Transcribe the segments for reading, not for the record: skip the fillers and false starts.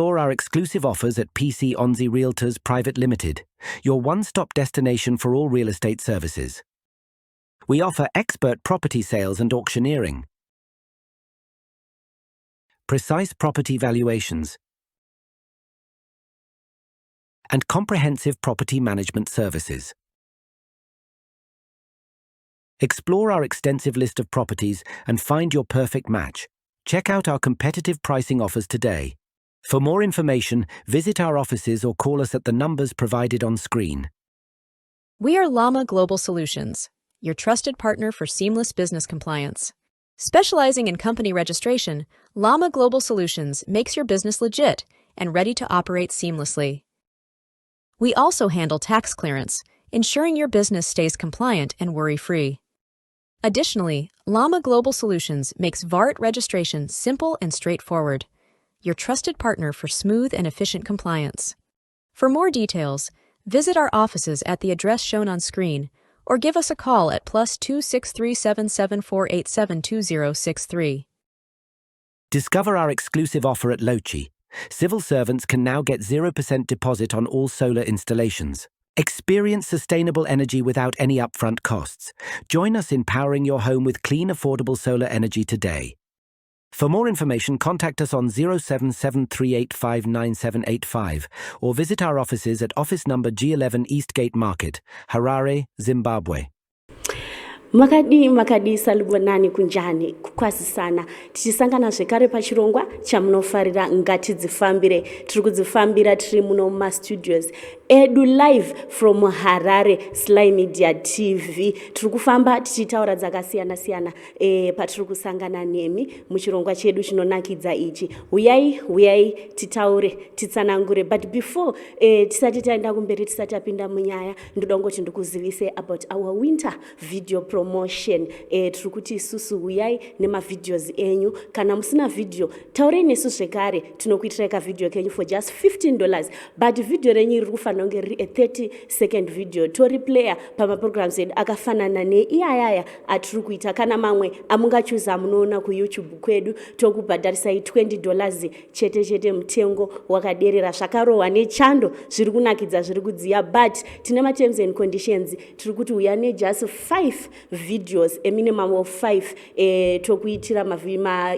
Explore our exclusive offers at PC Onzi Realtors Private Limited, your one stop destination for all real estate services. We offer expert property sales and auctioneering, precise property valuations, and comprehensive property management services. Explore our extensive list of properties and find your perfect match. Check out our competitive pricing offers today. For more information, visit our offices or call us at the numbers provided on screen. We are Llama Global Solutions, your trusted partner for seamless business compliance. Specializing in company registration, Llama Global Solutions makes your business legit and ready to operate seamlessly. We also handle tax clearance, ensuring your business stays compliant and worry free. Additionally, Llama Global Solutions makes VART registration simple and straightforward, your trusted partner for smooth and efficient compliance. For more details, visit our offices at the address shown on screen or give us a call at +263 774872063. Discover our exclusive offer at Lochi. Civil servants can now get 0% deposit on all solar installations. Experience sustainable energy without any upfront costs. Join us in powering your home with clean, affordable solar energy today. For more information, contact us on 0773859785 or visit our offices at office number G11 Eastgate Market, Harare, Zimbabwe. Makadii, makadii? Salibonani, kunjani? Kukwazisana tichisangana zvekare pachirongwa chamunofarira, Ngatidzifambire. Tiri kudzifambira tiri muno mumastudios edu, live from Harare, Sly Media TV. Tiri kufamba tichitaura dzakasiyana-siyana patiri kusangana nemi muchirongwa chedu chinonakidza ichi. Uyai, uyai, titaure, titsanangure. But before tisati taenda kumberi, tisati tapinda munyaya, ndoda kungoti ndikuzivise about our winter video promotion. Tiri kuti isusu uyai nemavideos enyu. Kana musina vhidhiyo, taurei nesu zvekare, tinokuitirai kavhidhiyo kenyu for just $15, but vhidhiyo renyu riri kufanira kunge riri a 30 second video. Toriplaya pamaprograms edu akafanana neiyayaya atiri kuita, kana mamwe amungachuza munoona kuYouTube kwedu. Tokubhadharisai $20 chete chete, mutengo wakaderera. Zvakarohwa nechando, zviri kunakidza, zviri kudziya, but tine materms and conditions. Tiri kuti uya nejust 5 videos, a minimum of 5, tokuitira maplay ma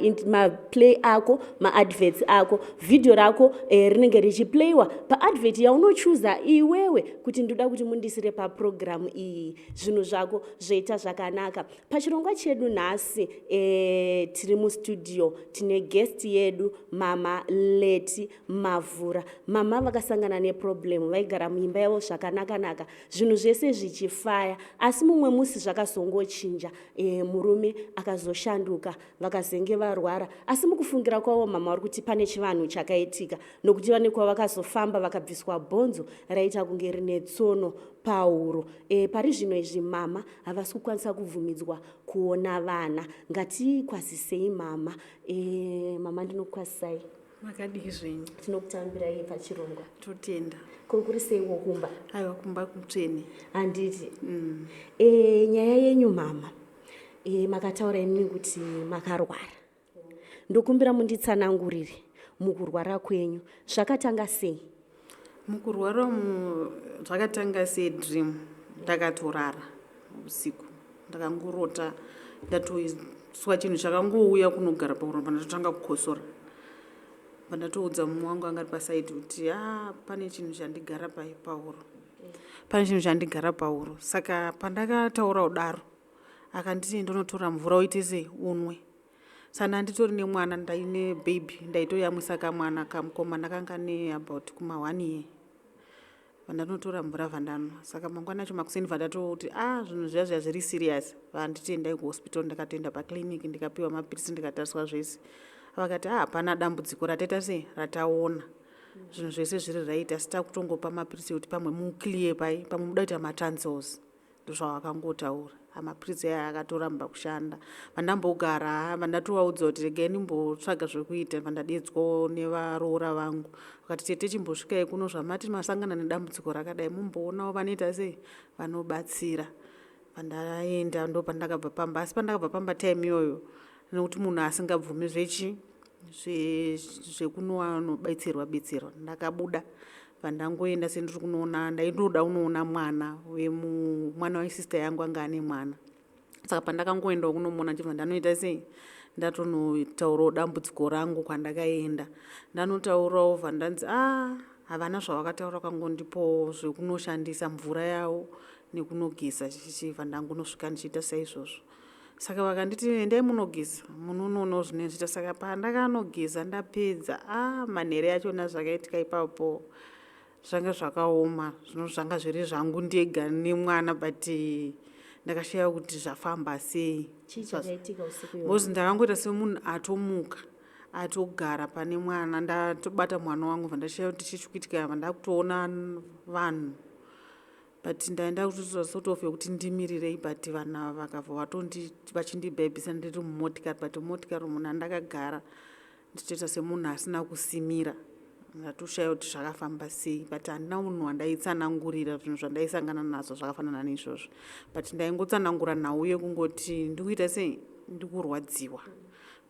ako, maadverts ako. Vhidhiyo rako rinenge richiplayiwa paadvert yaunochuza iwewe kuti ndoda kuti mundisire paprogramu iyi. Zvinhu zvako zvoita zvakanaka. Pachirongwa chedu nhasi, tiri mustudio, tine guest yedu, Mama Leti Mavhura. Mama vakasangana neproblem. Vaigara muimba yavo zvakanaka-naka, zvinhu zvese zvichifaya, asi mumwe musi zvakazongochinja. Murume akazoshanduka, vakazenge varwara. Asi mukufungira kwavo, mama vari kuti pane chivanhu chakaitika, nokuti vane kwavakazofamba vakabviswa bhonzo raita kunge rine tsono pahuro. Pari zvino izvi mama havasi kukwanisa kubvumidzwa kuona vana. Ngatikwazisei mama. Mama, ndinokukwazisai. Makadii zvenyu? Tinokutambirai pachirongwa. Totenda. Ko kuri seiwo kumba? Aiwa, kumba kutsvene. Handiti? Nyaya yenyu, mama, makataura imimi kuti makarwara. Ndokumbira munditsanangurire mukurwara kwenyu, zvakatanga sei? Mukurwara umu zvakatanga sedream. Ndakatorara usiku, ndakangorota ndatoiswa chinhu chakangouya kunogara pauro. Pandatotanga kukosora, pandatoudza mumwe wangu anga ari pasaidi kuti a, pane chinhu chandigara pauro, pane chinhu chandigara pauro. Saka pandakataura kudaro, akanditi ndonotora mvura uite sei, unwe. Saka nditori nemwana, ndaine baby, ndaitoyamwisa kamwana kamukomana kanga neabout kuma 1 year. Vandanotora mvura, vandanwa. Saka mangwana acho makuseni vandatoti a, zvinhu zviya zviya zviri serious. Vanditi endai kuhospital. Ndakatoenda paclinic, ndikapiwa mapirisi, ndikatariswa zvese. Vakati a, hapana dambudziko rataita sei, rataona, zvinhu zvese zviri right, asi takutongopa mapirisi ekuti pamwe muclear pai, pamwe muda kuita matonsils. Ndozvavakangotaura. Mapirisi aya akatoramba kushanda. Vandambogara, vandatovaudza kuti regai ndimbotsvaga zvekuita. Vandadedzwawo nevaroora vangu, vakati tete, chimbosvikai kuno, zvamati masangana nedambudziko rakadai, mumboonawo vanoita sei, vanobatsira. Vandaenda, ndo pandakabva pamba. Asi pandakabva pamba time iyoyo, nekuti munhu asingabvumi zvechi Zvekunobetserwa betserwa ndakabuda, pandangoenda sendiri kunoona, ndaindoda kunoona mwana wemwana wesister yangu anga ane mwana. Saka pandakangoendawo kunomuona, ndibva ndanoita sei, ndatonotaurawo dambudziko rangu. Kwandakaenda ndanotaurawo, bva ndanzi a havana zvavakataura, vakangondipawo zvekunoshandisa, mvura yavo nekunogeza chichibva. Ndangonosvika ndichiita saizvozvo. Saka vakanditi, "Endai munogeza, munonoonawo zvinenge zvichiita." Saka pandakanogeza ndapedza, a manhere achona zvakaitika ipapo zvanga zvakaoma. Zvino zvanga zviri zvangu ndega nemwana, but ndakashaya kuti zvafamba sei. Chii chakaitika usiku iwoyo? Because ndakangoita semunhu atomuka, atogara pane mwana, ndatobata mwana wangu, bva ndashaya kuti chii chikuitika. Apa ndakutoona vanhu, but ndaenda kutoita sort of yekuti ndimirirei, but vanhu ava vakabva vatondi vachindibhebhisa ndiri mumotikari. But mumotikari munhu andakagara ndichitoita semunhu asina kusimira. Ndatoshaya kuti zvakafamba sei, but handina munhu wandaitsanangurira zvinhu zvandaisangana nazvo zvakafanana neizvozvo, but ndaingotsanangura nhau yekungoti ndikuita sei, ndikurwadziwa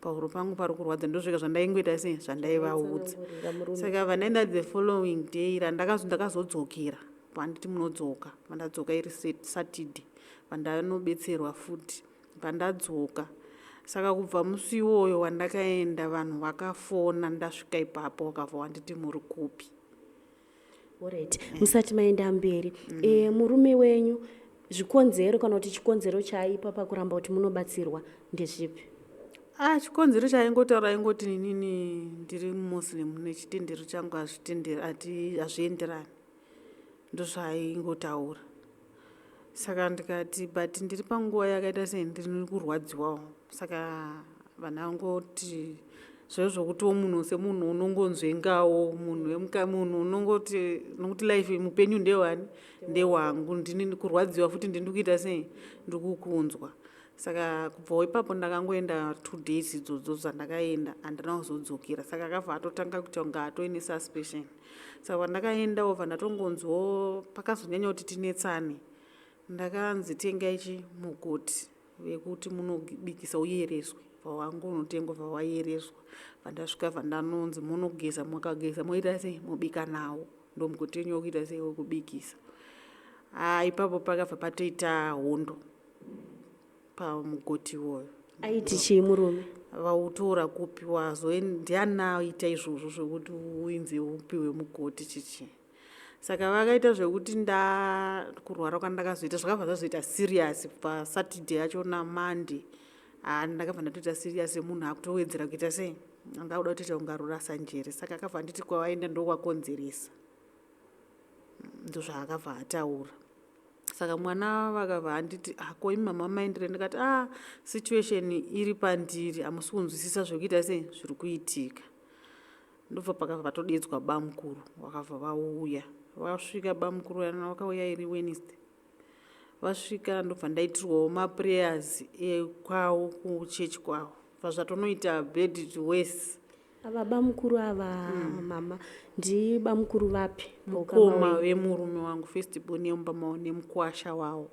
pahuro pangu, pari kurwadza. Ndozvega zvandaingoita sei, zvandaivaudza. Tsanangurira murume. Saka vandaenda the following day ndakazodzokera, panditi munodzoka, pandadzoka iri Saturday, pandanobetserwa futi pandadzoka. Saka kubva musi iwoyo wandakaenda, vanhu vakafona ndasvika ipapo, vakabva wanditi, "Muri kupi?" Alright, musati maenda mberi, murume wenyu, zvikonzero kana kuti chikonzero chaaipa pakuramba kuti munobatsirwa ndezvipi? Ah, chikonzero chaingotaura aingoti, "Inini ndiri Muslim, nechitendero changu hazvienderani." Ndozvaaingotaura. Saka ndikati, "But ndiri panguva yakaita sei, ndiri kurwadziwawo." Saka vanhu vangoti zvaivo zvokutiwo munhu semunhu unongonzvengawo munhu, munhu unongoti nokuti life mupenyu ndewani, ndewangu, ndini kurwadziwa futi, ndini kuita sei, ndikukunzwa. Saka kubvawo ipapo ndakangoenda 2 days idzodzo dzandakaenda, handina kuzodzokera. Saka akabva atotanga kuita kunge atoine suspicion. Saka pandakaendawo, bva ndatongonzwawo pakazonyanya kuti tinetsane. Ndakanzi, "Tengai chi mugoti wekuti munobikisa uyereswe." Bva wangonotengwa, bva wayereswa. Bva bva ndanonzi, "Munogeza, mukageza moita sei, mobika nawo, ndo mugoti wenyu wekuita sei, wekubikisa." Ha, ipapo pakabva patoita hondo pamugoti iwoyo. Aiti chii murume? Vautora kupi, wazo ndiani aita izvozvo zvekuti uinzi upiwe mugoti chichi? Saka vakaita zvekuti ndakurwara kwandakazoita zvakabva zvazoita serious paSaturday yachona. Monday, ha, ndakabva ndatoita serious, semunhu akutowedzera kuita sei, anga kuda kutoita kunge arurasa njere. Saka akabva anditi kwavaenda ndokwakonzeresa, ndozvaakabva ataura. Saka mwana vakabva anditi, "Ah, ko imi mama maendere?" Ndikati, "A ah, situation iri pandiri, hamusi kunzwisisa zvekuita sei, zviri kuitika." Ndobva pakabva patodedzwa bamukuru, vakabva vauya. Vasvika bamukuru vakauya iri Wednesday. Vasvika, ndobva ndaitirwawo maprayers ekwavo kuchechi kwavo, bva zvatonoita bad to worse. Ava bamukuru ava, mama, ndibamukuru vapi? Mukoma vemurume wangu, first born yemumba mavo nemukwasha wavo.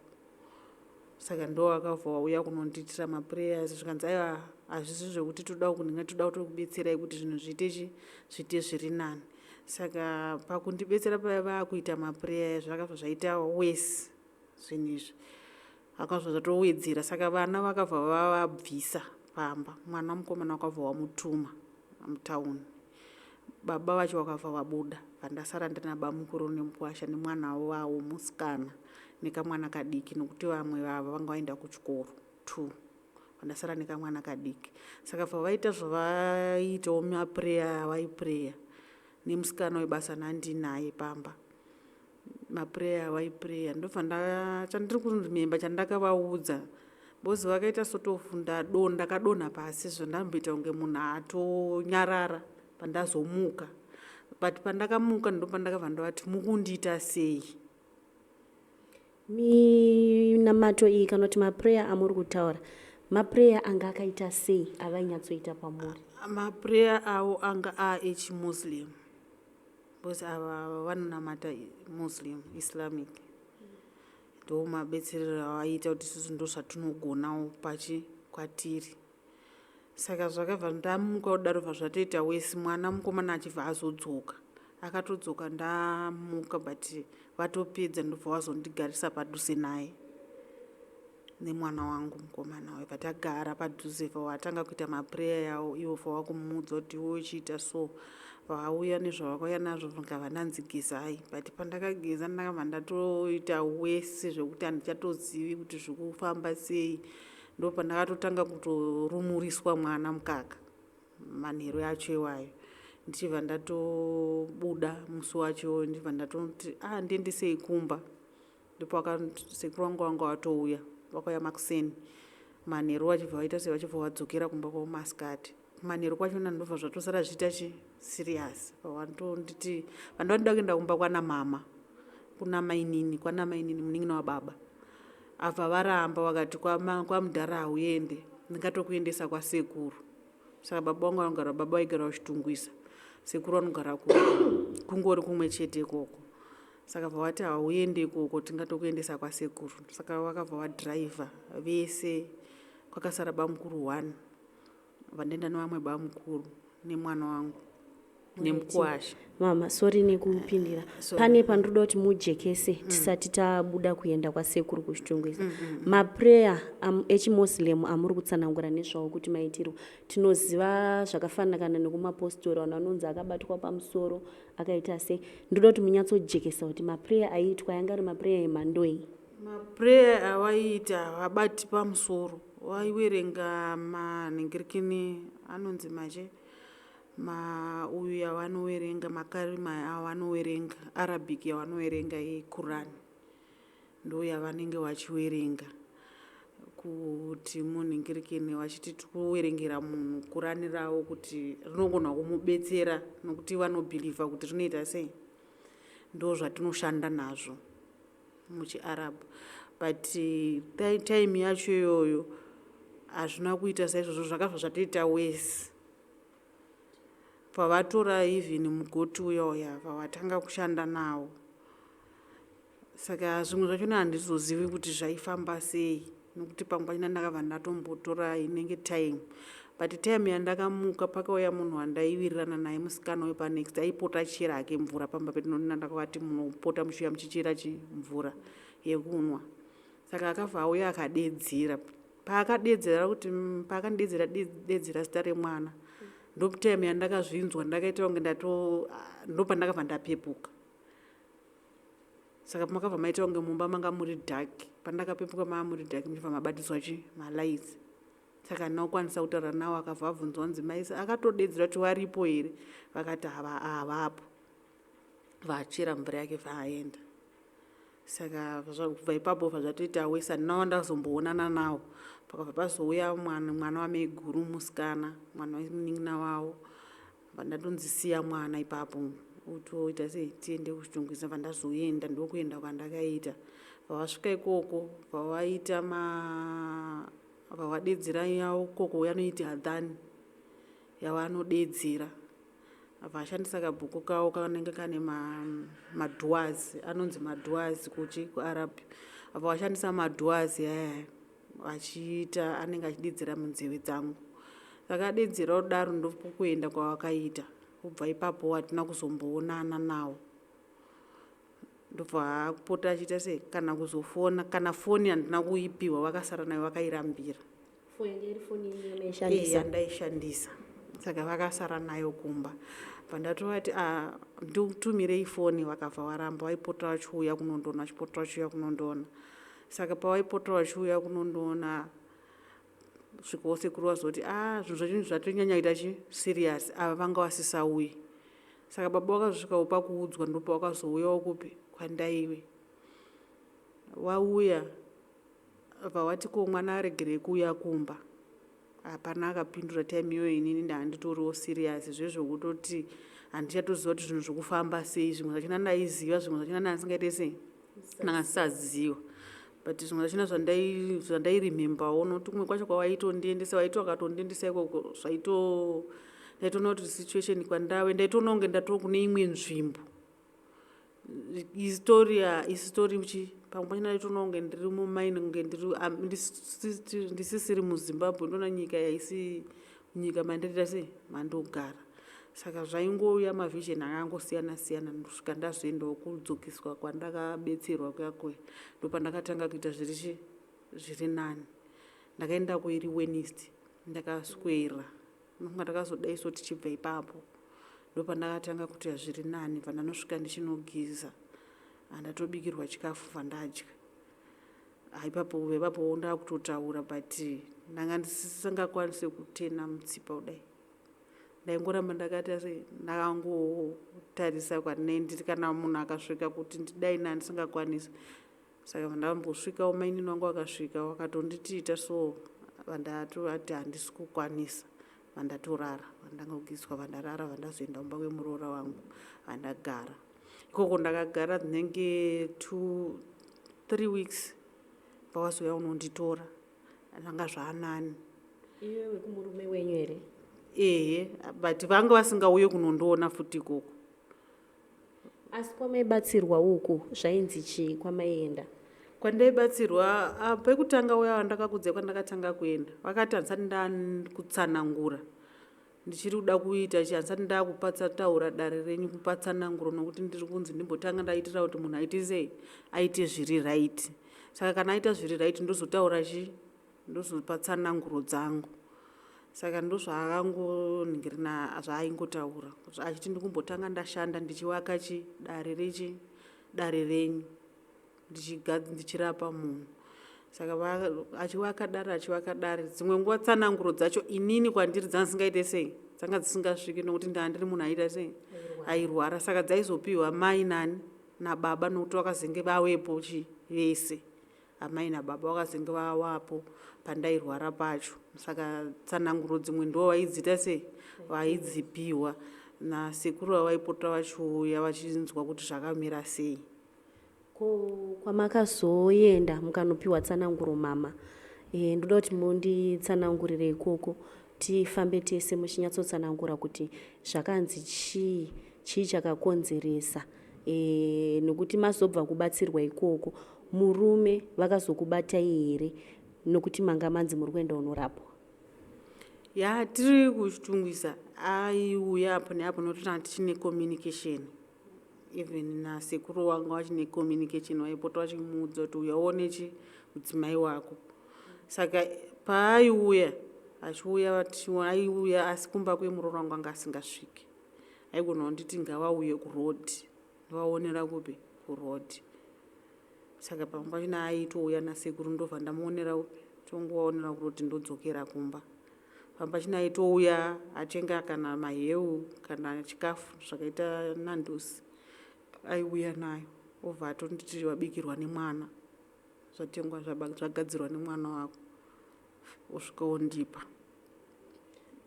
Saka ndo vakabva vauya kunondiitira maprayers. Zvikanzi, "Aiwa, hazvisi zvekuti toda kunhinga, toda kutokubetserai kuti zvinhu zviite chi, zviite zviri nani." Saka pakundibetsera paya vaakuita maprayer, zvakabva zvaita worse zvinhu izvi, akabva zvatowedzera. Saka vana vakabva vavabvisa pamba. Mwana mukomana wakabva wamutuma mutauni, baba vacho vakabva vabuda. Vandasara ndina bamukuru nemukwasha nemwana wavo musikana nekamwana kadiki, nokuti vamwe vava vanga vaenda kuchikoro two. Vandasara nekamwana kadiki. Saka bva vaita zvavaiitawo, maprayer avaiprayer nemusikana webasa nandinaye pamba, maprayer avaiprayer. Ndobva chandiri kuremember chandakavaudza, because vakaita sort of ndakadonha pasi, zvandamboita kunge munhu atonyarara. Pandazomuka, but pandakamuka ndopandakabva ndavati, "Mukundiita sei?" Minamato iyi kana kuti maprayer amuri kutaura, maprayer anga akaita sei avainyatsoita pamuri? Maprayer avo anga aechimuslim, because ava vanonamata Muslim, Islamic. Ndo mabetserero avaiita kuti isusu ndo zvatinogonawo pachi kwatiri. Saka zvakabva ndamuka kudaro bva zvatoita wesi mwana mukomana achibva azodzoka. Akatodzoka ndamuka but vatopedza ndobva wazondigarisa padhuze naye nemwana wangu mukomana uyo. Bva tagara padhuze bva watanga kuita maprayer yawo ivo bva wakumuudza kuti iwe uchiita so. Vauya nezvavakauya nazvo ndikabva ndanzi gezai but pandakageza ndakabva ndatoita wesi zvekuti handichatozivi kuti zvikufamba sei. Ndopandakatotanga kutorumuriswa mwana mukaka manheru acho iwayo. Ndichibva ndatobuda musi wacho iwoyo ndichibva ndatoti ah ndiendesei kumba. Ndopasekuru vangu vanga vatouya vakauya makuseni manheru vachibva vaita sei vachibva vadzokera kumba kwavo masikati. Manheru kwachona ndobva zvatosara zvichiita chi serious vandonditi vandondida kuenda kumba kwana mama kuna mainini kwana mainini munin'ina wababa. Abva varamba vakati kwamudhara hauende ndingatokuendesa kwasekuru. Saka baba vangu vanogara baba vaigara kuchitungwiza sekuru vanogara kungori kumwe chete ikoko. Saka bva vati hauende ikoko tingatokuendesa kwasekuru. Saka vakabva vadhiraivha vese kwakasara bamukuru one vandaenda nevamwe bamukuru nemwana wangu nemukuwasha. Mama, sorry nekupindira. Pane pandinoda kuti mujekese tisati tabuda kuenda kwasekuru kuchitungwiza. Maprayer echiMoslem amuri kutsanangura nezvawo kuti maitirwa. Tinoziva zvakafanana kana nekumapostori vanhu vanonzi akabatwa pamusoro akaita sei. Ndinoda kuti munyatsojekesa kuti maprayer aiitwa yanga ari maprayer emhandoi. Maprayer awaiita havabati pamusoro. Waiwerenga manhingirikini anonzi mache mauyu yavanowerenga makarima avanowerenga Arabic yavanowerenga yeQuran ndo yavanenge vachiwerenga kuti munhingirikini vachiti tikuwerengera munhu Qurani ravo kuti rinogona kumubetsera nokuti vanobhilivha kuti rinoita sei ndo zvatinoshanda nazvo muchiArab but time yacho iyoyo hazvina kuita saizvozvo zvakabva zvatoita wesi. Pavatora even mugoti uya uya vavatanga kushanda nawo. Saka zvimwe zvachona handizozivi kuti zvaifamba sei nokuti pamwe pachona ndakabva ndatombotora inenge time. But time yandakamuka pakauya munhu wandaiwirirana naye musikana wepanext aipota achichera hake mvura pamba pedu nokuti ndakavati munopota muchiuya muchichera mvura yekunwa. Saka akabva auya akadedzera. Paakadedzera kuti paakandidedzera dedzera zita remwana ndotime yandakazvinzwa ndakaita kunge ndato ndopandakabva ndapepuka. Saka makabva maita kunge mumba manga muri dark. Pandakapepuka mava muri dark muchibva mabatidzwa chi malights. Saka handina kukwanisa kutaura nawo akabva abvunzwa kunzi mai akatodedzera kuti varipo here vakati havapo. Vachera mvura yake vaaenda. Saka kubva ipapo bva zvatoita wesi handina wandazomboonana nawo. Pakabva pazouya mwana wamaiguru musikana mwana wemunin'ina wavo. Bva ndatonzi siya mwana ipapo utoita sei tiende kuchitungwiza bva ndazoenda ndokuenda kwandakaita. Bva vasvika ikoko bva vaita bva vadedzera yavo ikoko yanoiti adhani yavanodedzera. Vashandisa kabhuku kavo kanenge kane madhuwazi anonzi madhuwazi kuchi kuArab. Vashandisa madhuwazi aya vachiita anenge achidedzera munzeve dzangu. Saka adedzera kudaro ndokuenda kwavakaita. Kubva ipapo hatina kuzomboonana nawo. Ndobva apota achiita sei kana kuzofona kana foni handina kuipiwa vakasara nayo vakairambira. Yandaishandisa. Saka vakasara nayo kumba. Bva ndatovati nditumirei foni vakabva varamba vaipota vachiuya kunondoona vachipota vachiuya kunondoona. Saka pavaipota vachiuya kunondoona svikawo sekuru vazoti zvinhu zvacho zvatonyanya kuita chi serious ava vanga vasisauyi. Saka baba vakazosvikawo pakuudzwa ndopavakazouyawo kupi kwandaive. Vauya bva vati ko mwana aregerei kuuya kumba. Hapana akapindura time iyoyo inini ndanditoriwo serious zvezvekutoti handichatoziva kuti zvinhu zvikufamba sei zvimwe zvachona ndaiziva zvimwe zvachona ndandisingaite sei ndanga ndisaziva. But zvimwe zvachona zvandairimembawo nokuti kumwe kwacho kwavaitondiendesa vaiti vakatondiendesa ikoko zvaito ndaitoona kuti situation kwandave ndaitoona kunge ndatoo kune imwe nzvimbo. Isitori isitori chi pamwe pachona ndaitoona kunge ndiri mumaini kunge ndisisiri muZimbabwe ndoona nyika haisi Munyika mandirita sei mandogara. Saka zvaingouya mavision akangosiyana siyana kusvika ndazoendawo kudzokeswa kwandakabetserwa kuya kuya. Ndopandakatanga kuita zviri chi zviri nani. Ndakaendako iri Wednesday ndakaswera. Ndofunga ndakazodaiso tichibva ipapo. Ndopandakatanga kuita zviri nani bva ndanosvika ndichinogeza. Handatobikirwa chikafu bva ndadya. Ipapo ipapo ndakutotaura but ndanga ndisingakwanise kutena mutsipa kudai. Ndaingoramba ndakaita sei ndakangotarisa kwandinenge ndiri kana munhu akasvika kuti ndidai ndisingakwanisi. Saka ndambosvikawo mainini vangu vakasvika vakatonditi ita so vandatovati handisi kukwanisa vandatorara vandangogezwa vandarara vandazoenda kumba kwemuroora wangu vandagara. Ikoko ndakagara dzinenge 2 3 weeks pavazouya unonditora zvanga zvaanani. Iwe wekumurume wenyu here? Ehe, but vanga vasingauye kunondiona futi ikoko. Asi kwamaibatsirwa uku zvainzi chii kwamaienda? Kwandaibatsirwa pekutanga uya wandakakudza kwandakatanga kuenda vakati handisati ndakutsanangura ndichiri kuda kuita chi handisati ndakupatsataura dare renyu kupa tsananguro nokuti ndiri kunzi ndimbotanga ndaitira kuti munhu aite sei aite zviri right. Saka kana aita zviri right ndozotaura chi ndozopa tsananguro dzangu. Saka ndozvaakangoningirina zvaaingotaura achiti ndikumbotanga ndashanda ndichivaka chi dare rechi dare renyu ndichirapa munhu. Saka achivaka dare achivaka dare dzimwe nguva tsananguro dzacho inini kwandiri dzanga dzisingaite sei dzanga dzisingasviki nokuti ndaa ndiri munhu aita sei airwara. Saka dzaizopiwa mai nani nababa nokuti vakazenge vawepo chi vese amai nababa vakazenge vawapo pandairwara pacho. Saka tsananguro dzimwe ndo vaidziita sei vaidzipiwa nasekuru vavaipota vachiuya vachinzwa kuti zvakamira sei. Ko kwamakazoenda mukanopiwa tsananguro mama, ndoda kuti munditsanangurire ikoko tifambe tese muchinyatsotsanangura kuti zvakanzi chii chii chakakonzeresa nokuti mazobva kubatsirwa ikoko murume vakazokubatai here nokuti manga manzi muri kuenda unorapwa? Ya, tiri kuChitungwiza aiuya apo neapo nokuti tanga tichine communication. Even nasekuru wanga vachine communication vaipota vachimuudza kuti uya uone chi mudzimai wako. Saka paaiuya achiuya aiuya asi kumba kwemuroora wangu anga asingasviki. Aigona kunditi ngavauye kuroad ndovaonera kupi kuroad. Saka pamwe pachona aitouya nasekuru ndobva ndamuonera upi tongovaonera kuroad ndodzokera kumba. Pamwe pachona aitouya atenga kana maheu kana chikafu zvakaita nandosi aiuya nayo obva atonditi wabikirwa nemwana zvatengwa zvagadzirwa nemwana wako osvika ondipa.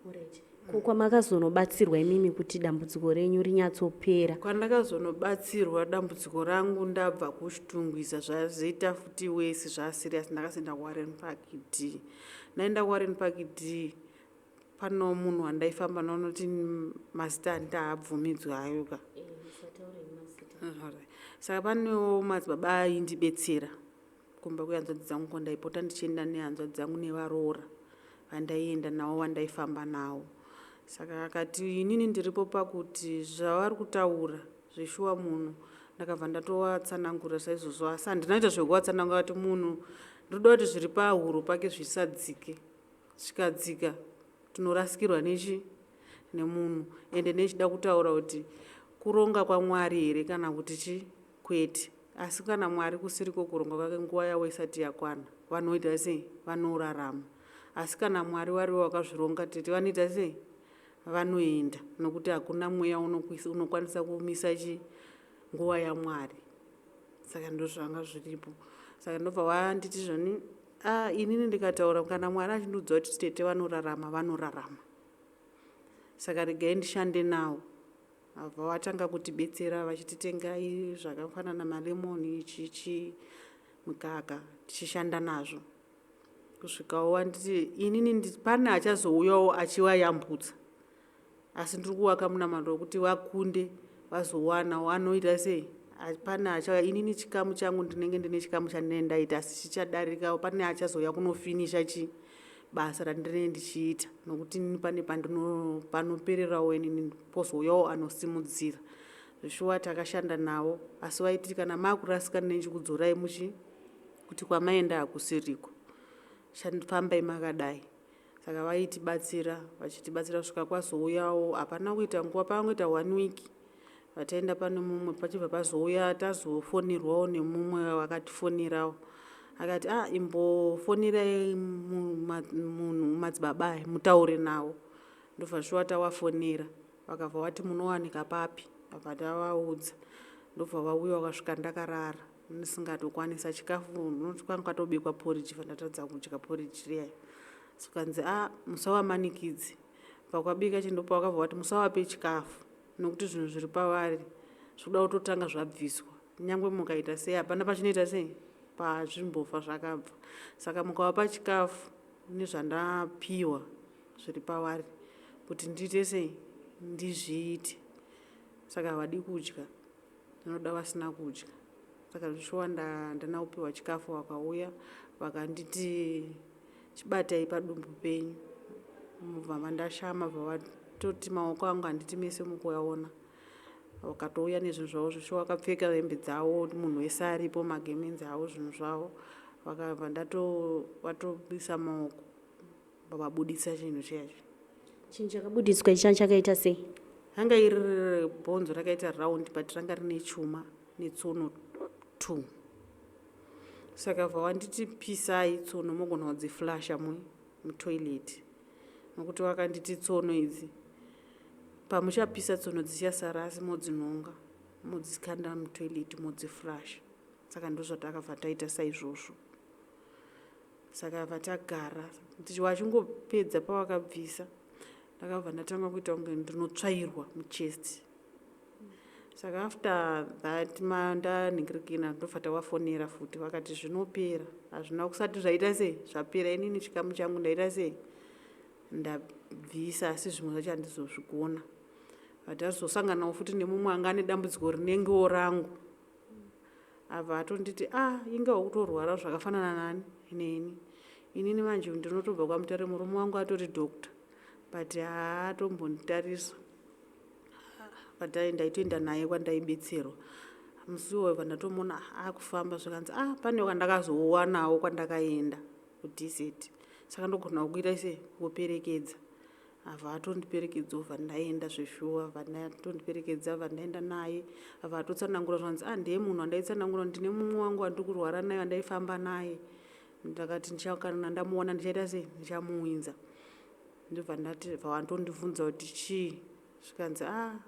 Alright. Ko kwamakazonobatsirwa imimi kuti dambudziko renyu rinyatsopera? Kwandakazonobatsirwa dambudziko rangu ndabva kuChitungwiza zvazoita futi wesi zvaserious ndakazoenda kuWarren Park D. Ndaenda kuWarren Park D pano munhu wandaifamba naunoti mazita handiti haabvumidzwi ayo ka. Saka panewo madzibaba aindibetsera kumba kwehanzvadzi dzangu kwandaipota ndichienda nehanzvadzi dzangu nevaroora vandaienda navo vandaifamba navo. Saka akati inini ndiripo pakuti zvavari kutaura zveshuwa munhu ndakabva ndatovatsanangura saizvozvo asi handina kuita zvekuvatsanangura kuti munhu ndoda kuti zviri pahuro pake zvisadzike. Zvikadzika tinorasikirwa nechi nemunhu ende nechida kutaura kuti kuronga kwaMwari here kana kuti chi kwete. Asi kana Mwari kusiriko kuronga kwake nguva yavo isati yakwana vanoita sei vanorarama. Asi kana Mwari varivo vakazvironga tete vanoita sei vanoenda nokuti hakuna mweya unokwanisa kumisa chi nguva yaMwari. Saka ndozvanga zviripo. Saka ndobva vanditi zvoni inini ndikataura kana Mwari achindiudza kuti tete vanorarama vanorarama. Saka regai ndishande navo. Vabva vatanga kutibetsera vachititengai zvakafanana malemoni chichi mukaka tichishanda nazvo. Kusvikawo vanditi inini pane achazouyawo achivayambutsa. Asi ndiri kuvaka munamato wekuti vakunde vazowanawo anoita sei pane achauya inini chikamu changu ndinenge ndine chikamu chandinenge ndaita asi chichadarika pane achazouya kunofinisha chi. basa randinee ndichiita nokuti ini pane panopererawo inini pozouyawo anosimudzira. Zveshuwa takashanda navo asi vaiti kana makurasika ndinechikudzorai muchi kuti kwamaenda hakusiriko, fambai makadai. Saka vaitibatsira vachitibatsira kusvika kwazouyawo hapana kuita nguva pakangoita one week vataenda pane mumwe pachibva pazouya tazofonerwawo nemumwe wakatifonerawo akati ah imbofonirai munhu madzibaba aya mutaure nawo. Ndobva shuwa tawafonera vakabva vati munowanika papi abva tavaudza ndobva vauya vakasvika ndakarara ndisingatokwanisa chikafu noti kwanga kwatobikwa porridge bva ndatadza kudya porridge riya. Zvikanzi a musavamanikidze pakwabika chindopa vakabva vati musavape chikafu nokuti zvinhu zviri pavari zvikuda kutotanga zvabviswa nyangwe mukaita sei hapana pachinoita sei pazvimbofa zvakabva. Saka mukavapa chikafu nezvandapiwa zviri pavari kuti ndiite sei ndizviite. Saka havadi kudya vanoda vasina kudya. Saka zvishuwa ndana kupiwa chikafu vakauya vakanditi chibatai padumbu penyu. Mubva mandashama bva vatoti maoko angu handiti mese mukuaona. Vakatouya nezvinhu zvavo zvishuwa vakapfeka hembe dzavo munhu wese aripo magemenzi avo zvinhu zvavo. Vakabva vatobisa maoko vabudisa chinhu chiya chiya. Chinhu chakabudiswa ichi chakaita sei? Ranga iri bhonzo rakaita round but ranga rine chuma netsono 2. Saka bva wanditi pisai tsono mogona kudziflasha mutoilet. Nokuti wakanditi tsono idzi pamuchapisa tsono dzichasara asi modzinhonga modzikanda mutoilet modziflasha. Saka ndozvatakabva taita saizvozvo. Saka bva tagara vachingopedza pavakabvisa ndakabva ndatanga kuita kunge ndinotsvairwa muchest. Saka after that ndanhingirikina ndobva tavafonera futi vakati zvinopera hazvina kusati zvaita sei zvapera inini chikamu changu ndaita sei ndabvisa asi zvimwe zvacho handizozvigona. Tazosanganawo futi nemumwe anga ane dambudziko rinengewo rangu. Abva atonditi ah inga ukutorwara zvakafanana nani neni. Inini manje ndinotobva kwaMutare murume wangu atori doctor but haatombonditarisa. But ndaitoenda naye kwandaibetserwa. Musi iwoyo bva ndatomuona akufamba zvikanzi ah pane kwandakazowanawo kwandakaenda kuDZ. Saka ndogona kukuita sei kukuperekedza. Abva atondiperekedza obva ndaenda zveshuwa bva ndatondiperekedza bva ndaenda naye abva atotsanangura zvikanzi ah ndiye munhu wandaitsanangura ndine mumwe wangu wandiri kurwara naye wandaifamba naye. Ndakati kana ndamuona ndichaita sei ndichamuunza. Ndobva ndati bva watondibvunza kuti chii zvikanzi ah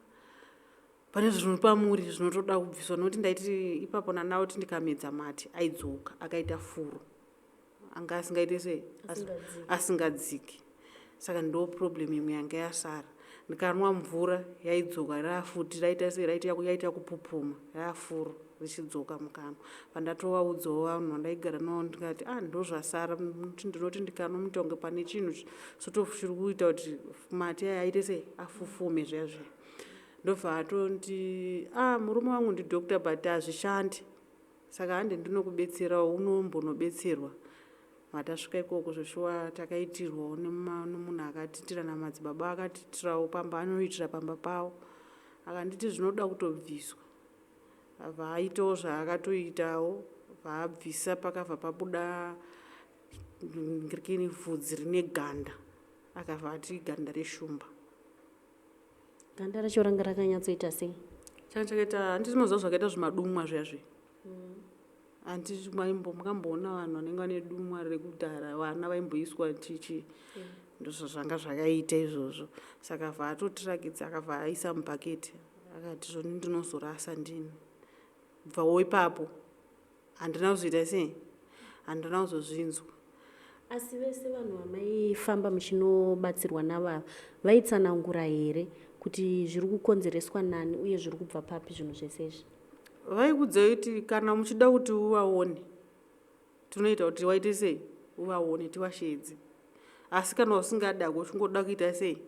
pane zvinhu pamuri zvinotoda kubviswa nokuti ndaiti ipapo nana kuti ndikamedza mate aidzoka akaita furo anga asingaite sei asingadziki. Saka ndo problem imwe yanga yasara. Ndikanwa mvura yaidzoka rafuti raita sei yaita kupupuma rafuro richidzoka mukanwa. Pandatovaudzawo vanhu vandaigara navo ndikati ah ndozvasara ndinoti ndikanwa mutonge pane chinhu sort of chiri kuita kuti mate aya aite sei afufume zviya zviya. Ndobva atoti ah murume wangu ndidoctor but hazvishandi. Saka hande ndinokubetserawo unombonobetserwa. Matasvika ikoko zveshuwa takaitirwawo nemunhu akatiitira namadzibaba akatiitirawo pamba anoitira pamba pavo. Akanditi zvinoda kutobviswa. Abva aitawo zvaakatoitawo bva abvisa pakabva pabuda vhudzi rine ganda. Akabva ati ganda reshumba. Ganda racho ranga rakanyatsoita sei? Changa chakaita handiti munoziva zvakaita zvimadumwa zviya zviya. Handiti makamboona vanhu vanenge vane dumwa rekudhara vana vaimboiswa chichi ndozvazvanga zvakaita izvozvo. Saka abva atotirakidza akabva aisa mubhaketi akati zvoni ndinozorasa ndini. Kubvawo ipapo handina kuzoita sei handina kuzozvinzwa. Asi vese vanhu vamaifamba muchinobatsirwa navo vaitsanangura here kuti zviri kukonzereswa nani uye zviri kubva papi zvinhu zvese izvi? Vaikudzai kuti kana muchida kuti uvaone tinoita kuti waite sei uvaone tivashedze. Asi kana usingadi hako uchingoda kuita sei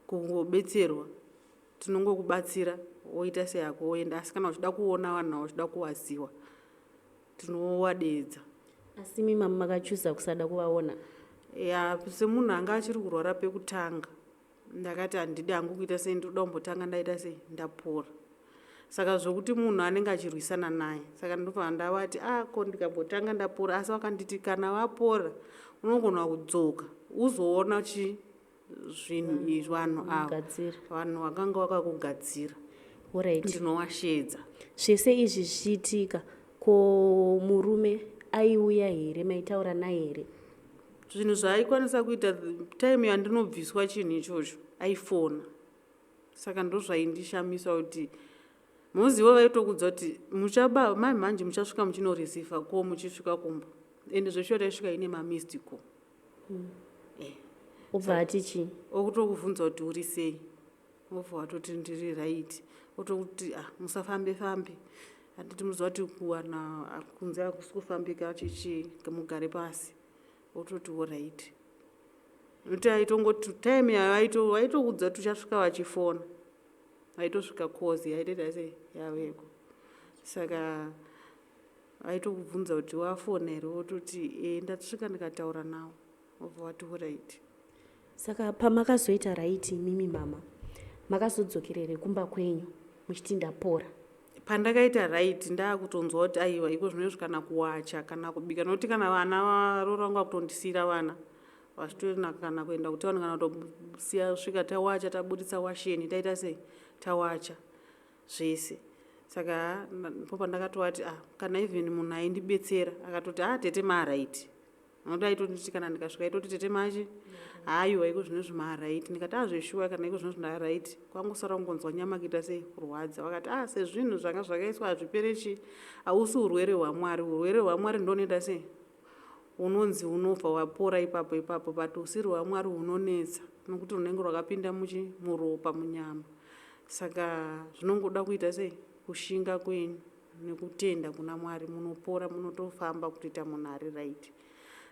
kungobetserwa tinongokubatsira woita sei hako woenda. Asi kana uchida kuona vanhu ava uchida kuvaziva tinovadeedza. Asi imi makachuza kusada kuvaona? Ya, semunhu anga achiri kurwara pekutanga, ndakati handidi hangu kuita sei, ndinoda kumbotanga ndaita sei, ndapora. Saka zvokuti munhu anenge achirwisana naye, saka ndobva ndavati, a ah, ko ndikambotanga ndapora. Asi vakanditi kana vapora unogona kudzoka uzoona chi zvinhu izvi, vanhu ava, vanhu vakanga vakakugadzira, ndinowashedza. Zvese izvi zvichiitika, ko murume aiuya here? Maitaura naye here? Zvinhu zvaaikwanisa kuita time yandinobviswa chinhu ichocho, aifona. Saka ndozvaindishamisa kuti muzivo vaitokudza kuti muchaba mai manje muchasvika muchinoreceiva ko muchisvika kumba. Ende zveshuwa taisvika ine mamissed call. Ubva ati chii? Okutokubvunza kuti uri sei, wobva watoti ndiri right, otokuti, ah, musafambe fambe, handiti muziva kuti kuwana kunze hakusi kufambika, chichi, mugare pasi. Ototi alright, nokuti aitongoti time yavaitoudza kuti uchasvika vachifona, vaitosvika kozi yaitoita sei, yaveko. Saka vaitokubvunza kuti wafona here, wototi e, ndatisvika ndikataura nawo, wobva wati alright. Saka pamakazoita right imimi mama, makazodzokerere kumba kwenyu muchiti ndapora? Pandakaita right, ndaakutonzwa kuti aiwa, iko zvinozvi kana kuwacha kana kubika, nokuti kana vana varoora vangu vakutondisiyira vana vachitorina kana kuenda kutauni kana kutosiya, svika tawacha, tabuditsa washeni, taita sei, tawacha zvese. Saka ndipo pandakatovati, ah, kana even munhu aindibetsera akatoti, ah, tete maaright, nokuti aitonditi kana ndikasvika aitoti, tete machi, haiwa, iko zvinozvi maaright. Ndikati, ah, zveshuwa, kana iko zvinozvi ndaright, kwangosara kungonzwa nyama kuita sei, kurwadza. Vakati, ah, sezvinhu zvanga zvakaiswa hazvipere chi, hausi urwere hwamwari. Urwere hwamwari ndonoita sei, unonzi unobva wapora ipapo ipapo, but usiri hwamwari hunonetsa nokuti runenge rwakapinda muchi muropa, munyama. Saka zvinongoda kuita sei, kushinga kwenyu nekutenda kuna Mwari, munopora, munotofamba kutoita munhu ari right.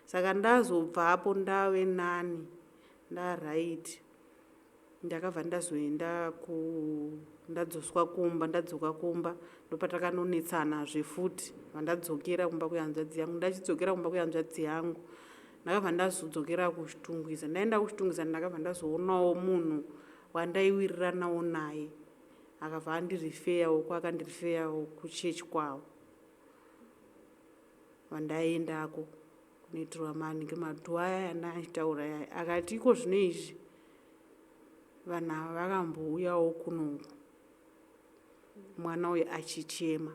Saka ndazobvapo ndave nani, ndaright, ndakabva ndazoenda ku ndadzoswa kumba. Ndadzoka kumba ndopatakanonetsanazve futi. Vandadzokera kumba kwehanzvadzi yangu, ndachidzokera kumba kwehanzvadzi yangu, ndakabva ndazodzokera kuChitungwiza. Ndaenda kuChitungwiza, ndakabva ndazoonawo munhu wandaiwiriranawo naye, akabva andireferawo, kwakandireferawo kuchechi kwavo vandaendako kunoitirwa maningi madhuwa aya andachitaura aya. Akati iko zvino izvi vanhu ava vakambouyawo kunoku, mwana uyu achichema.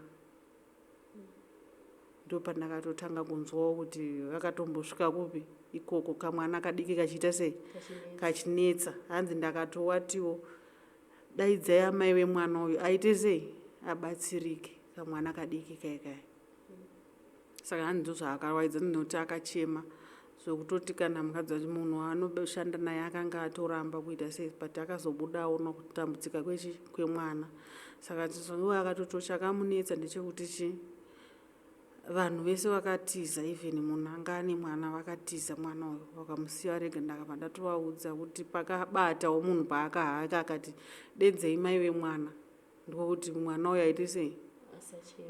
Ndopandakatotanga kunzwawo kuti vakatombosvika kupi ikoko, kamwana kadiki kachiita sei, kachinetsa. Hanzi ndakatowatiwo daidzai amai vemwana uyu aite sei, abatsirike, kamwana kadiki kai kai. Saka hanzi ndozvaakawaidza nokuti akachema zvokutoti kana mukadzi wacho, munhu waanoshanda naye, akanga atoramba kuita sei, but akazobudawo nokutambudzika kwechi kwemwana. Saka iwe akatoti chakamunetsa ndechekuti chi vanhu vese vakatiza, even munhu anga ane mwana vakatiza, mwana uyu vakamusiya rega. Ndakabva ndatovaudza kuti pakabatawo munhu paakahaka akati dedzei mai vemwana, ndokuti mwana uyu aite sei,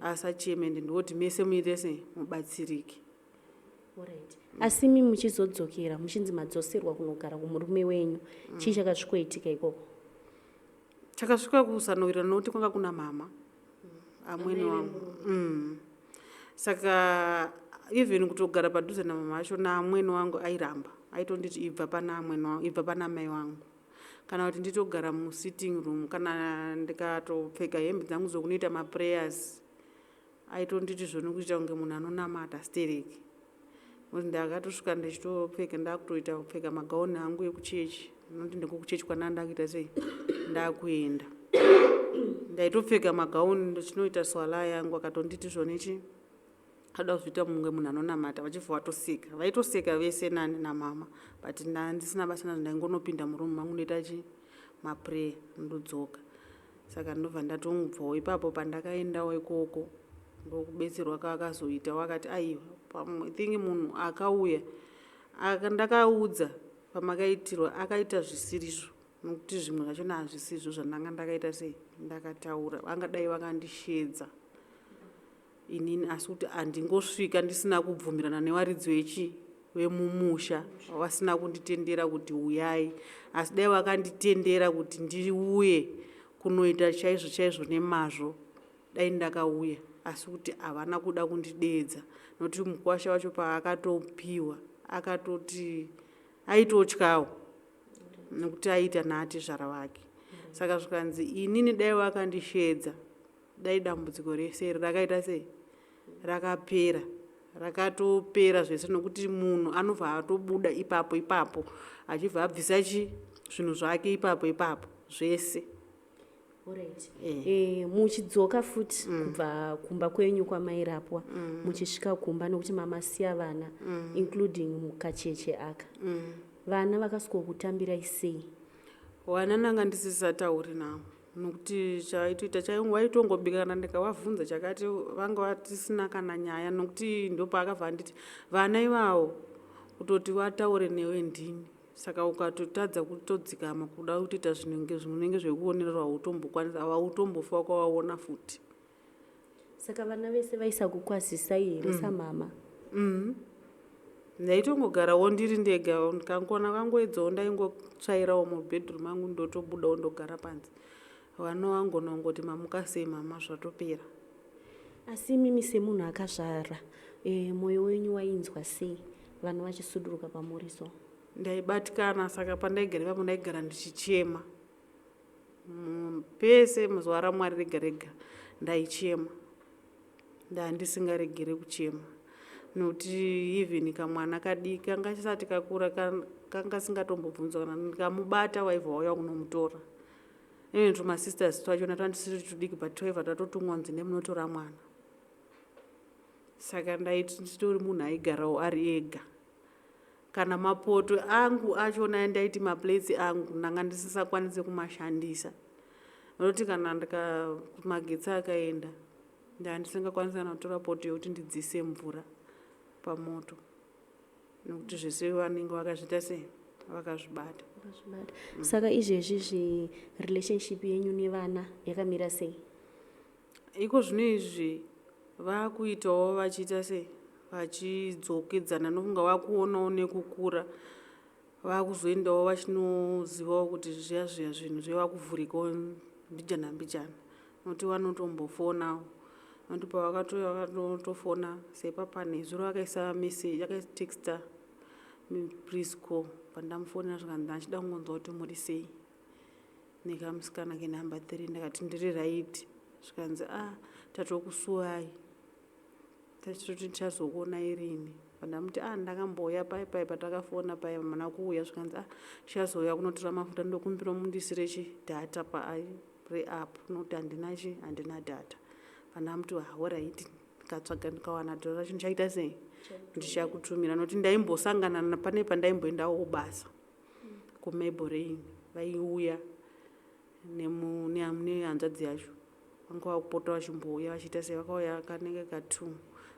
asacheme, ende ndokuti mese muite sei, mubatsirike. Alright. Asi mi muchizodzokera muchinzi madzoserwa kunogara kumurume wenyu, chii chakasvikoitika ikoko? Takasvika kusanowira nokuti kwanga kuna mama amweni wangu. Saka even kutogara padhuze namama acho naamwene wangu airamba, aitonditi ibva pana amwene wangu, ibva pana mai wangu, kana kuti nditogara musitting room. Kana ndikatopfeka hembe dzangu dzokunoita maprayers, aitonditi zvoni kuita kunge munhu anonamata stereki, nokuti ndakatosvika ndichitopfeka, ndakutoita kupfeka magauni angu ekuchechi, nokuti ndikokuchechi kwandaa ndakuita sei, ndakuenda. Ndaitopfeka magauni ndichinoita swala yangu, akatonditi zvonichi ada kuzviita mumwe munhu anonamata. Vachibva vatoseka, vaitoseka vese nani namama, but ndandisina basa nazvo. Ndaingonopinda murumu mangu, ndoita chi maprayer, ndodzoka. Saka ndobva ndatongobvawo ipapo. Pandakaendawo ikoko, ndokubetserwa kaakazoita, wakati aiwa, pamwe think munhu akauya ndakaudza pamakaitirwa akaita zvisirizvo, nokuti zvimwe zvachona hazvisizvo zvandanga ndakaita sei, ndakataura, vangadai vakandishedza inini, asi kuti handingosvika ndisina kubvumirana nevaridzi vechi. Vemumusha vasina kunditendera kuti uyai, asi dai vakanditendera kuti ndiuye kunoita chaizvo chaizvo nemazvo, dai ndakauya. Asi kuti havana kuda kundideedza, nokuti mukwasha wacho paakatopiwa akatoti aitotyawo, nekuti aiita naatezvara vake. Saka zvikanzi inini dai vakandisheedza, dai dambudziko rese iri rakaita sei, rakapera, rakatopera zvese, nokuti munhu anobva atobuda ipapo ipapo achibva abvisa chi zvinhu zvake ipapo ipapo zvese. Alright. Muchidzoka futi kubva kumba kwenyu kwamairapwa, muchisvika kumba, nokuti mamasiya vana, including kacheche aka, vana vakasvikokutambirai sei? Vana ndanga ndisisatauri navo, nokuti chaitoita waitongobika. Kana ndikavabvunza chakati, vanga vatisina kana nyaya, nokuti ndopaakabva anditi vana ivavo kutoti vataure newe ndini. Saka ukatotadza kutodzikama kuda kutoita zvinenge zvinenge zvekuonererwa, hautombokwanisa, hautombofa wakavaona futi. Saka vana vese vaisakukwazisai here samama? Ndaitongogarawo ndiri ndega. Ndikangona kangoedzawo, ndaingotsvairawo mubedroom mangu, ndotobudawo, ndogara panze. Vana vangona kungoti, "Mamuka sei, mama?" Zvatopera. Asi imimi semunhu akazvara, mwoyo wenyu wainzwa sei vana vachisuduruka pamuri so? Ndaibatikana. Saka pandaigara ipapo ndaigara ndichichema. Pese muzuva raMwari rega rega ndaichema, ndandisingaregere kuchema, nokuti even kamwana kadiki kanga chisati kakura kanga singatombobvunzwa. Kana ndikamubata, waibva wauya kunomutora. Even tumasisters twachona twandisiri tudiki, but twaibva twatotumwa kunzi nemunotora mwana. Saka ndaiti nditori munhu aigarawo ari ega. Kana mapoto angu achona, ndaiti maplates angu ndanga ndisisakwanisi kumashandisa, nokuti kana ndika magetsi akaenda, ndandisingakwanisi kana kutora poto yekuti ndidzise mvura pamoto, nokuti zvese vanenge vakazviita sei, vakazvibata. Vakazvibata. Saka izvezvi relationship yenyu nevana yakamira sei? Iko zvino izvi vakuitawo vachiita sei, vachidzokedzana, nokunga vakuonawo nekukura, vakuzoendawo vachinozivawo kuti zviya zviya zvinhu zvevakuvhurikawo mbijana mbijana, nokuti vanotombofonawo, nokuti pavakatouya vakatofona sepapane zuro vakaisa message, akatexta please call. Pandamufonera zvikanzi achida kungonzwa kuti muri sei nekamusikana kenumber 3. Ndakati ndiri right. Zvikanzi, "A ah, tatokusuwai, tachitoti tichazokuonai rini." Pandamuti, "A ah, ndakambouya pai pai patakafona pai, hamuna kuuya." Zvikanzi, "A ah, tichazouya kunotora mafuta, ndokumbira mundisire chi data reapp, nokuti handina chi handina data." Pandamuti, "Alright, ndikatsvaga ndikawana data racho ndichaita sei, ndichakutumira," nokuti ndaimbosangana pane pandaimboendawo kubasa kuMabelreign, vaiuya nehanzvadzi yacho, vanga vakupota vachimbouya vachiita sei. Vakauya kanenge ka2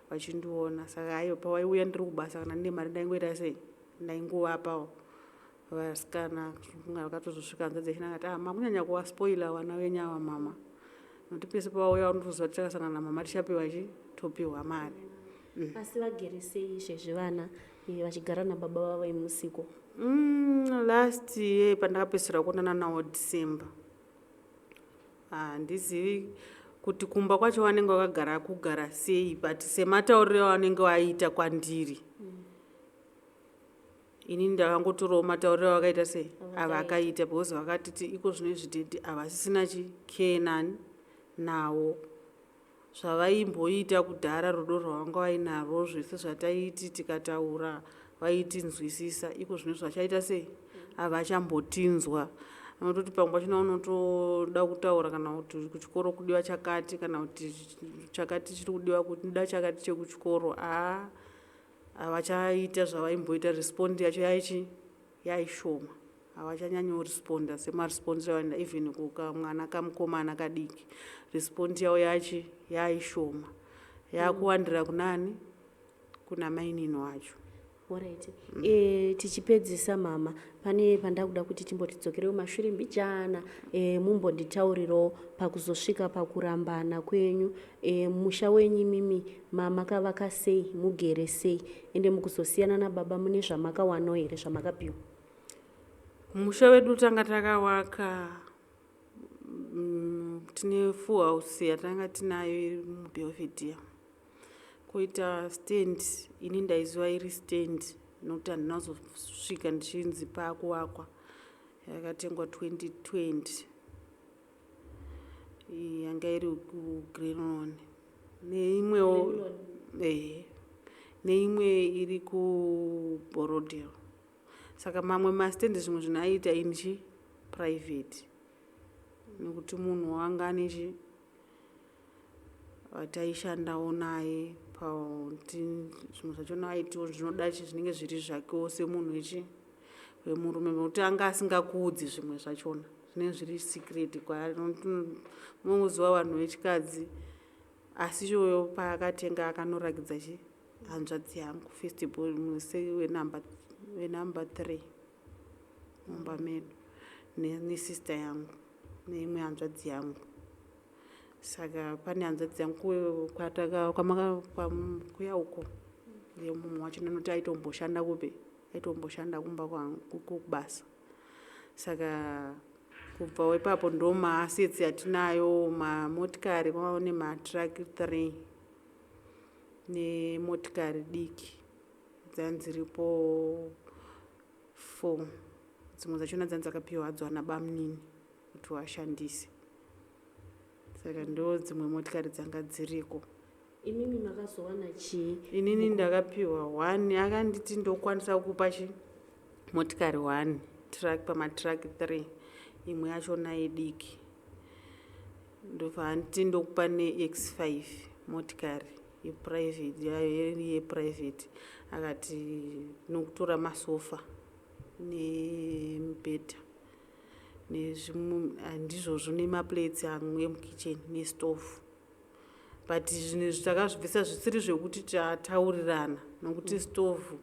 vachindiona. Saka aiwa, pavaiuya ndiri kubasa, kana ndine mari ndaingoita sei, ndaingovapawo vasikana. Vakatozosvika hanzvadzi yachina akati, "Ah, makunyanya kuvaspoila vana venyu ava, mama, nokuti pese pavauya vanotoziva kuti takasangana namama tichapiwa chi topiwa mari." Asi vagere sei izvezvi vana, vachigara nababa vavo emusiko? Last year pandakapedzisira kuonana nawo December, handizivi kuti kumba kwacho vanenge vakagara kugara sei, but sematauriro avanenge vaita kwandiri, inini ndakangotorawo matauriro avakaita sei, avakaita, because vakatiti iko zvino izvi daddy havasisina chikenani nawo zvavaimboita kudhara, rudo rwavanga vainarwo, zvese zvataiti tikataura vaitinzwisisa. Iko zvino izvi vachaita sei, havachambotinzwa, nototi pamwe pachona unotoda kutaura kana kuti kuchikoro kudiwa chakati, kana kuti chakati chiri kudiwa, kuda chakati chekuchikoro, haa, havachaita zvavaimboita. Respond yacho yaichi yaishoma, havachanyanyoresponda semarespondiro avaenda. Even kukamwana kamukomana kadiki, respond yavo yachi yaishoma, yakuwandira kunani, kuna mainini wacho. Alright. E, tichipedzisa mama, pane pandakuda kuti timbotidzokerei kumashure mbijana, e, mumbonditaurirawo pakuzosvika pakurambana kwenyu. E, musha wenyu imimi makavaka sei, mugere sei, ende mukuzosiyana nababa mune zvamakawanawo here zvamakapiwa? Musha wedu tanga takawaka, tine full house yatanga tinayo iri muBelvedere, koita stand. Ini ndaiziva iri stand nokuti handina kuzosvika ndichinzi paakuvakwa. Yakatengwa 2020, yanga iri kuGreenon, neimwewo, ehe, neimwe iri kuBorodale. Saka mamwe mastand, zvimwe zvinhu aiita inichi private, nekuti munhu wanga anechi taishandawo naye pauti zvimwe zvachona aitiwo zvinoda chi zvinenge zviri zvakewo semunhu ichi wemurume, nekuti anga asingakuudzi zvimwe zvachona, zvinenge zviri secret kwaari. Munongoziva vanhu vechikadzi. Asi iyoyo paakatenga akanorakidza chi hanzvadzi yangu, first born wenumber 3 mumba medu, nesister yangu neimwe hanzvadzi yangu. Saka pane hanzvadzi yangu kuya uko, mumwe wacho nonoti aitomboshanda kupi, aitomboshanda kumba kubasa. Saka kubva ipapo ndo maassets atinayo: mamotikari, kwava nematruck 3 nemotikari diki dzanziripo 4. Dzimwe dzachona dzanzi dzakapiwa hadzo ana bamunini kuti vashandise. Saka ndo dzimwe motikari dzanga dziriko. Imimi makazowana chii? Inini ndakapiwa one. Akanditi ndokwanisa kupa chi motikari one truck pamatruck 3, imwe yachona idiki. Ndobva anditi ndokupa neX5 motikari yeprivate, iri yeprivate. Akati nokutora masofa nemibhedha nezvimwe, handizvozvo, nemaplates emukicheni nestofu. But zvinhu izvi takazvibvisa zvisiri zvekuti tataurirana, nokuti stovhu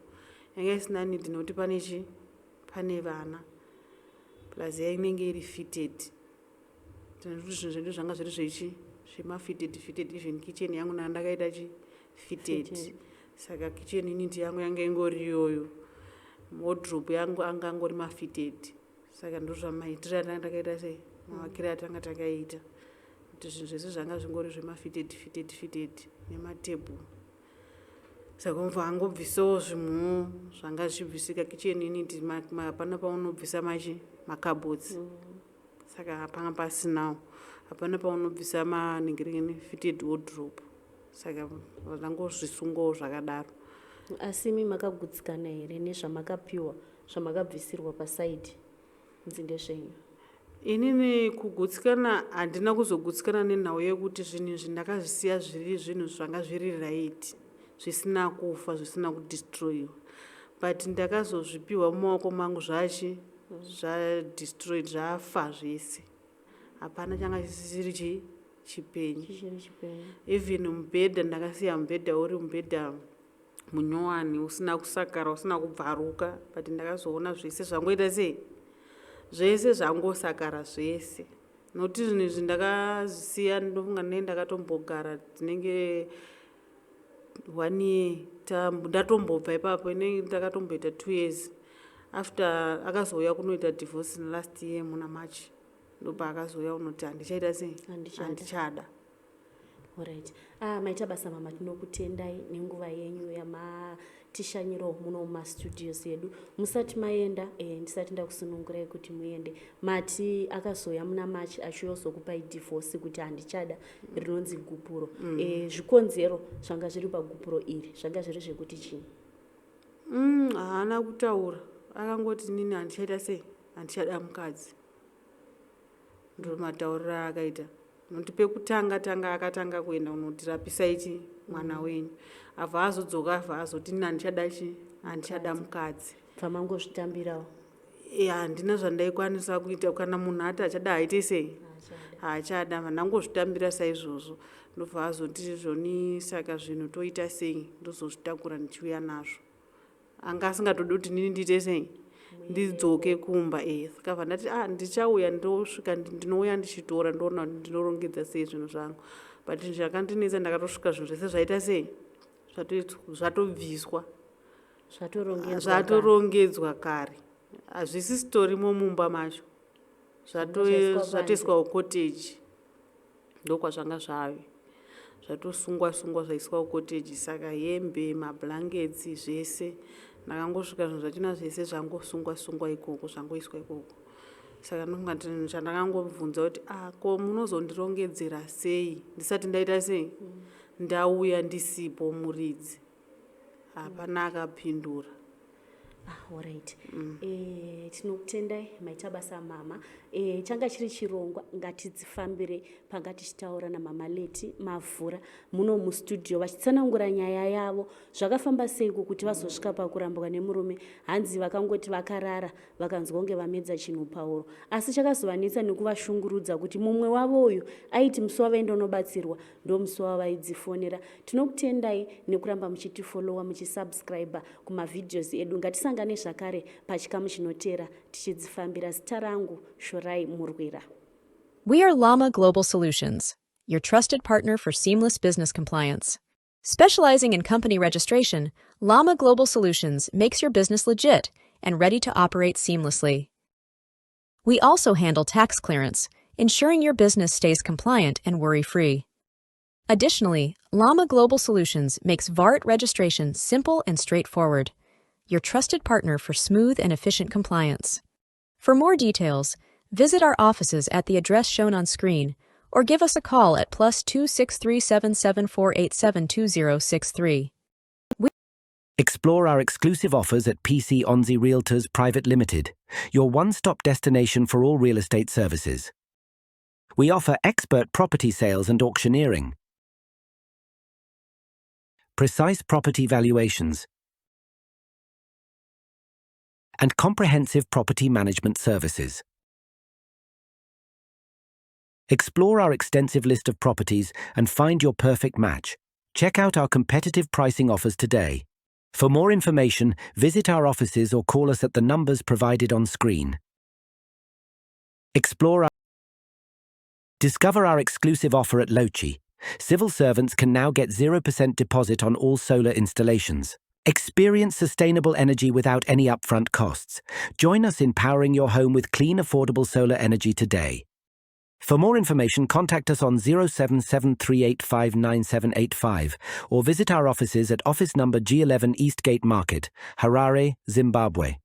yanga isina need, nokuti pane chi pane vana, plus yainenge iri fitted. Zvinhu zvedu zvanga zviri zvechi zvemafitted fitted. Even kitchen yangu naa ndakaita chi fitted. Saka kitchen unit yangu yanga ingori iyoyo, wardrobe yangu anga angori mafitted. Saka ndo zvamaitiro atanga takaita, sei mavakiro atanga takaita, kuti zvinhu zvese zvanga zvingori zvemafitted fitted fitted nematebhuru. Saka umva angobvisawo zvimwewo zvanga zvichibvisika. Kitchen unit hapana paunobvisa machi macupboards. Saka hapanga pasinawo, hapana paunobvisa manhingirini fitted wardrobe. Saka ndangozvisungawo zvakadaro. Asi imi makagutsikana here nezvamakapiwa, zvamakabvisirwa paside nzi ndezvenyu? Inini kugutsikana handina kuzogutsikana, nenhau yekuti zvinhu izvi ndakazvisiya zviri zvinhu zvanga zviri right, zvisina kufa, zvisina kudestroyiwa, but ndakazozvipiwa mumaoko mangu zvachi zvadestroyed, zvafa zvese, hapana changa chisiri chi chipenyu. Chichiri chipenyu. Even mubhedha, ndakasiya mubhedha uri mubhedha munyowani, usina kusakara, usina kubvaruka, but ndakazoona zvese zvangoita sei, zvese zvangosakara zvese, nokuti zvinhu izvi ndakazvisiya, ndofunga ndinenge ndakatombogara dzinenge one year ndatombobva ipapo. Inenge ndakatomboita 2 years after akazouya kunoita divorce last year muna March. Ndobva akazouya unoti handichaita sei. Handichada. Handichada. Alright. Ah, maita basa mama, tinokutendai nenguva yenyu yamatishanyirawo muno mumastudios edu. Musati maenda, ndisati ndakusunungurai kuti muende, mati akazouya muna March achiyozokupai divorce kuti handichada, rinonzi gupuro. Zvikonzero zvanga zviri pagupuro iri zvanga zviri zvekuti chii? Haana kutaura, akangoti nini handichaita sei, handichada mukadzi. Ndo matauriro aakaita, nokuti pekutanga tanga akatanga kuenda kunotirapisa ichi mwana wenyu, abva azodzoka, abva azoti nini handichada chi handichada mukadzi. Bva mangozvitambirawo? Handina zvandaikwanisa kuita. Kana munhu ati achada, haite sei, haachada, ndangozvitambira saizvozvo. Ndobva azoti zvoni, saka zvinhu toita sei? Ndozozvitakura ndichiuya nazvo. Anga asingatodi kuti nini ndiite sei, ndidzoke kumba. E, saka bva ndati, a, ndichauya, ndosvika, ndinouya ndichitora, ndoona kuti ndinorongedza sei zvinhu zvangu. But zvakandinetsa, ndakatosvika zvinhu zvese zvaita sei, zvatobviswa, zvatorongedzwa kare, hazvisi sitorimo mumba macho, zvatoiswa kucottage, ndokwazvanga zvave zvatosungwa sungwa, zvaiswa kucottage. Saka hembe, mablankets, zvese, ndakangosvika zvinhu zvachona zvese zvangosungwa sungwa ikoko, zvangoiswa ikoko. Saka ndonga chandakangobvunza kuti, a, ko munozondirongedzera sei ndisati ndaita sei, ndauya ndisipo muridzi? Hapana akapindura. Ah, alright. Tinokutendai, maita basa mama. Changa chiri chirongwa Ngatidzifambire, panga tichitaura namama Leti Mavhura muno mustudio, vachitsanangura nyaya yavo, zvakafamba seiko kuti vazosvika pakurambwa nemurume. Hanzi vakangoti vakarara, vakanzwa kunge vamedza chinhu pauro, asi chakazovanetsa nekuvashungurudza kuti mumwe wavo uyu aiti musi wavaenda unobatsirwa ndo musi wavaidzifonera. Tinokutendai nekuramba muchitifollowa, muchisubscribe kumavideos edu. Ngatisangane zvakare pachikamu chinotera tichidzifambira. Zita rangu Shorai Murwira. We are Llama Global Solutions, your trusted partner for seamless business compliance. Specializing in company registration, Llama Global Solutions makes your business legit and ready to operate seamlessly. We also handle tax clearance, ensuring your business stays compliant and worry free. Additionally, Llama Global Solutions makes VAT registration simple and straightforward, your trusted partner for smooth and efficient compliance. For more details, visit our offices at the address shown on screen or give us a call at +263 774872063. Explore our exclusive offers at PC Onzi Realtors Private Limited, your one stop destination for all real estate services. We offer expert property sales and auctioneering, precise property valuations, and comprehensive property management services. Explore our extensive list of properties and find your perfect match. Check out our competitive pricing offers today. For more information, visit our offices or call us at the numbers provided on screen. Explore our Discover our exclusive offer at Lochi. Civil servants can now get 0% deposit on all solar installations. Experience sustainable energy without any upfront costs. Join us in powering your home with clean, affordable solar energy today. For more information, contact us on 0773859785 or visit our offices at office number G11 Eastgate Market, Harare, Zimbabwe.